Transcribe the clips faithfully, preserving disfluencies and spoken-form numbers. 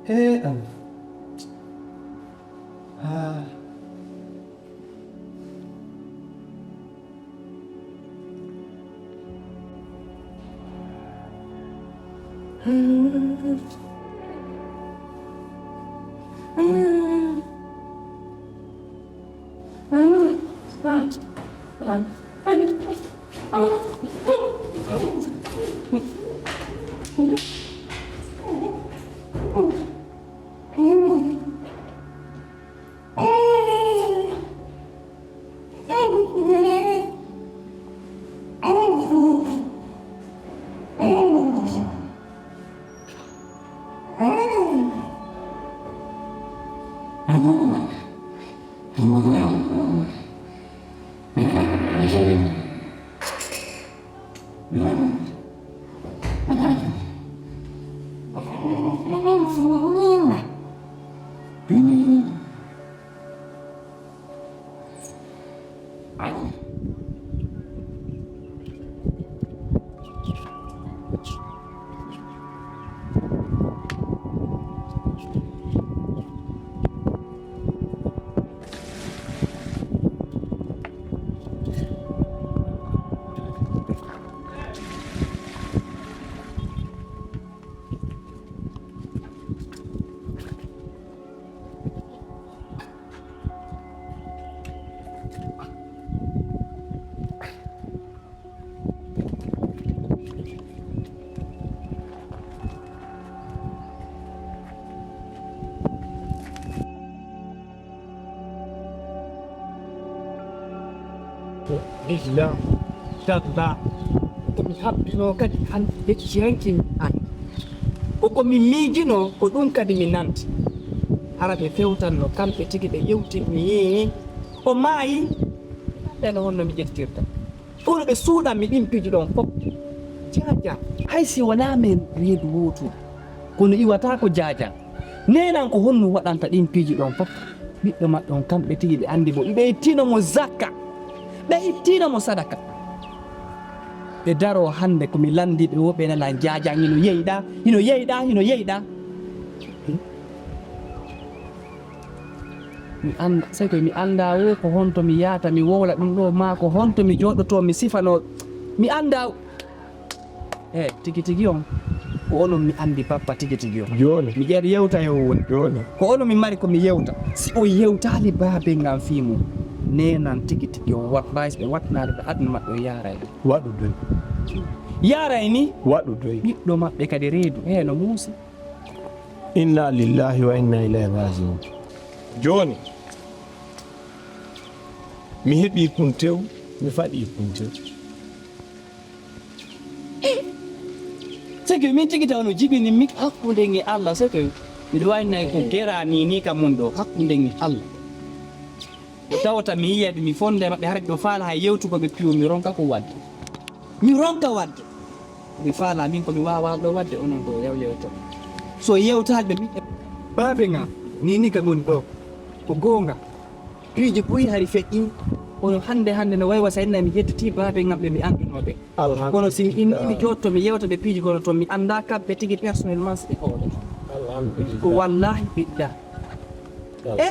Ee, Allah. Ah. Billah, tallah, ko mi habbinoo kadi hannde hecci hanki mi an. Ko ko mi miijinoo, ko ɗum kadi mi nanti. Hara ɓe fewtanno, kamɓe tigi ɓe yewti mi, o maayi. Ɓe no honno mi ƴettirta? Kono ɓe suuɗanmi ɗin piiji ɗon fof. Jaaja, hay si wonaa men reedu wootu, kono iwata ko Jaaja. Neenan ko honɗum waɗanta ɗin piiji ɗon fof? Ɓiɗɗo maɓɓe on, kamɓe tigi ɓe anndi mo. Ɓe ittino mo zakka. Ɓe ittino mo sadaka. Ɓe daroo hannde ko mi lanndii ɓe, wo ɓe nana Jaaja hino yeyɗa, hino yeyɗa, hino yeyɗa. Mi annda, sey ko mi annda wo ko honto mi yaata, mi wowla ɗum ɗo, maa ko honto mi jooɗoto, mi sifanoo. Mi annda. Eh, tigi tigi on, ko onon mi anndi bappa tigi tigi on. Jooni. Mi ƴeer yewta e o woni. Jooni. Ko onon mi mari ko mi yewta. Si o yewtaali baabe ngam fii mum, neenan tigi tigi on, wallahi si ɓe waɗnaade ɓe aduna maɓɓe o yaaray. Waɗu doy. Yaaray ni? Waɗu doy. Ɓiɗɗo maɓɓe kadi reedu, eh, no muusi. Inna lillahi wa inna ilayhi raji'un. Jooni, mi heɓii kuntew, mi faɗii kuntew. Seke min tigi taw no jibini mi hakkunde ngi Allah, seke miɗo waynay ko gera ni, ni ka mun ɗo, hakkunde ngi Allah. Ko tawata mi yiya ɓe, mi fonda e maɓɓe, hara ɓe faala hay yewtugol ɓe piyo, mi ronka ko waɗde. Mi ronka waɗde. Mi faala min ko mi waawa ɗo waɗde, onon ko yaw yewto. So yewtaade ɓe min e baabe nga, ni, ni ka mun ɗo. Ko goonga. Piiji buy hari feƴƴi, kono hannde, hannde no way wa sayna mi yettitii baabe ngam ɓe mi anndunoo ɓe. Alhamdulillah. Kono si mi inni mi jootto mi yewta ɓe piiji kono to mi annda kamɓe tigi personnellement si ɓe hoore. Alhamdulillah. Ko wallahi billah. E?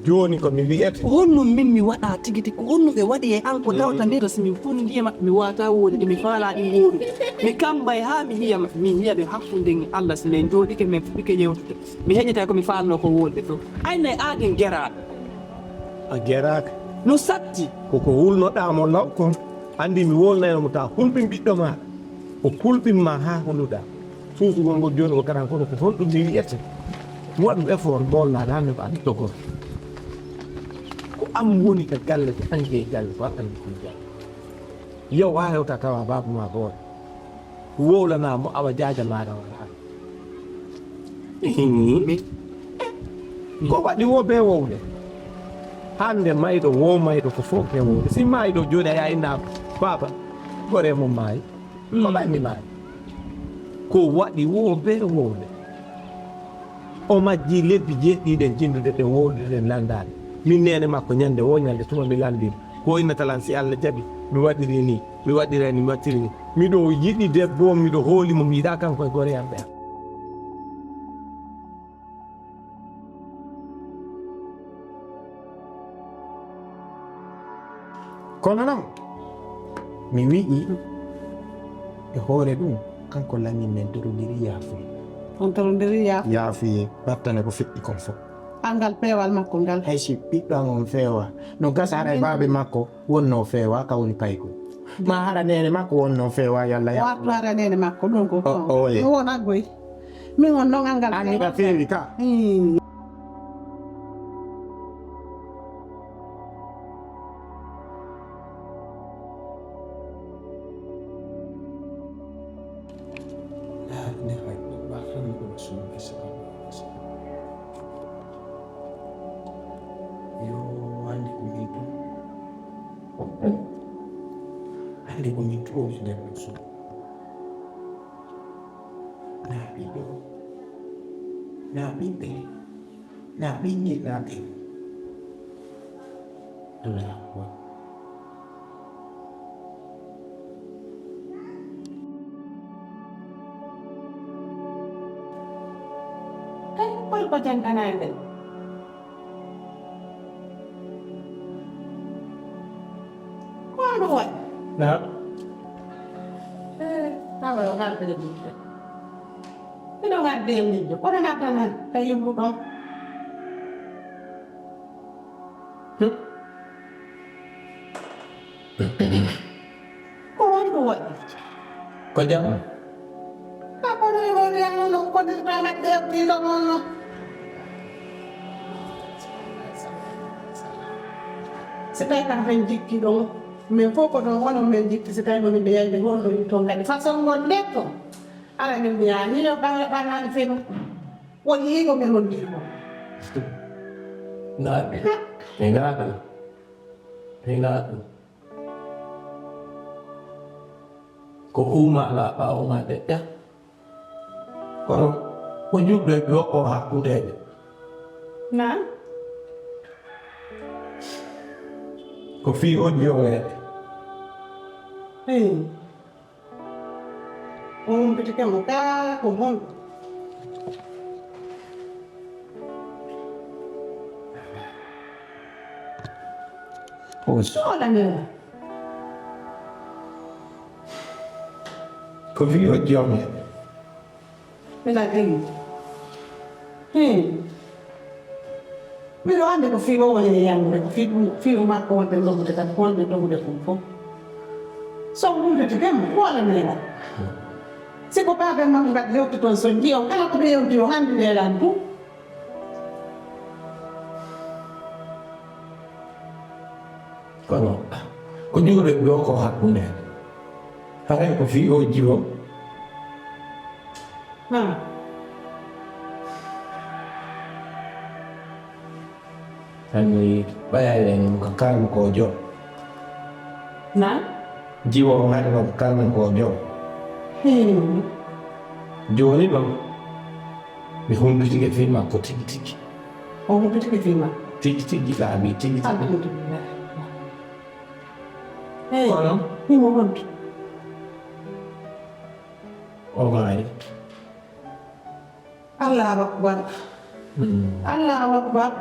Jooni ko mi wiyete. Ko honno min mi waɗa tigi tigi, ko honno ɓe waɗi e an ko tawta nde to si min fondi e maɓɓe mi wata woodi, mi faala ɗi woodi. Mi kambay haa mi yiya, mi yiya ɓe hakkunde ngi Allah si min jooɗike min fuɗɗike yewtude. Mi heƴete ko mi faalno ko woodi ɗo. Ayne aadin geraaɗo. A geraaka. No satti. Ko ko wulnoɗaa mo law kon. Anndi mi wolnayno mo ta hulɓin ɓiɗɗo maaɗa. O hulɓin ma haa huluɗaa. Suusugol ngol jooni ko karan kono ko honɗum mi wi'ete? Waɗu effort boolnaaɗo hannde ko addi togol. Ko am woni ka galle ko anndi e galle ko an anndi ko galle. Yo wa hewta tawa baabu ma boole. Wowlanaa mo awa jaaja maaɗa wala. Ko waɗi wo be wowle. Hannde mayɗo wo mayɗo ko fof ke wowle. Si mayɗo jooɗi a inna baaba gore mum maayi. Ko ɓanni maayi. Ko waɗi wo be wowle. O majji lebbi jeeɗiɗi ɗen jinndude ɗen wowle ɗen lanndaade. Min neene makko ñande wo ñande tuma mi lanndii. Ko innata lan si Allah jaɓi mi waɗiri ni, mi waɗiray ni, mi waɗtiri ni. Miɗo yiɗi debbo on, miɗo hooli mo, mi yiɗaa kanko e gore am ɓe. Kono noon, mi wi'i e hoore ɗum, kanko Lamin men torondiri yaafuye. On torondiri yaafuye? Yaafuye, battane ko feƴƴi kon fof. Anngal peewal makko ngal. Hay si ɓiɗɗo am on feewa, no gasa haray baabe makko wonno feewa, ka woni paykun. Ma hara neene makko wonno feewa, yalla ya. Wartu hara neene makko, ɗum ko o, o, oye. Ɗum wona goy. Min on noon anngal. An hiɗa feewi ka? Hmm. Yo, hannde ko min ɗum. Hannde ko min ɗum nder suudu. Na ɓiɗɗo, na ɓiɓɓe, na ɓinngel, na ɓiɓɓe. Allahu akbar. Kay, hol ko jannganaa nden? Ko ɗum waɗi? Naam. Eh, tawa o ngartiri ɓiɓɓe. Miɗo ngardi e miijo. Kono naɓɗa nan ka yimɓe ɗon. Hmm. Ko honɗum waɗi? Ko jam? Ka kono e wonde an no kodirɗa ladde e piilo mon no. Si tawi kam ɓen jikki ɗon, min fof ko ɗon onon min jikki, si tawi ko min ɓe yayde honɗo yitton kadi façon mon netto. Ala min mbiya ni yo ɓaŋe ɓaŋani feno. Woni yigo min on yigo. Naaɓe. Ɓe ngaɗo. Ɓe ngaɗo. Ko uma ala ɓaawo ma deƴƴa. Kono ko juɓɓe ɗo ko hakkundeeɓe. Naam. Ko fii on joweeɓe. Hey. O humpitike mo kaa ko honɗum? Solanee. Ko fii o joome. Ina tigi. Hmm. Miɗo anndi ko fii o woni e yanngude, ko fii ɗum, fii o makko wonde ɗogude kadi, ko wonde ɗogude ɗum fof. So ɗum tigi kam, ko wala neena. Si ko baabe makko kadi hewti toon, so njiyo kala ko ɓe yewti, o anndi ndeelan ɗum. Kono ko juuɗe ɗo ko hakkunde. Haray ko fii o jiwo. Hmm. Anni ɓayani en ko karmi ko jom. Na? Jiwo o ngari ko karmi ko jom. Hmm. Jooni noon, mi humpitike fii makko tigi tigi. O humpitike fii makko? Tigi tigi, laabi tigi tigi. Alhamdulillah. Hey, kono? Himo honto? O maayi. Allahu akbar. Hmm. Allahu akbar.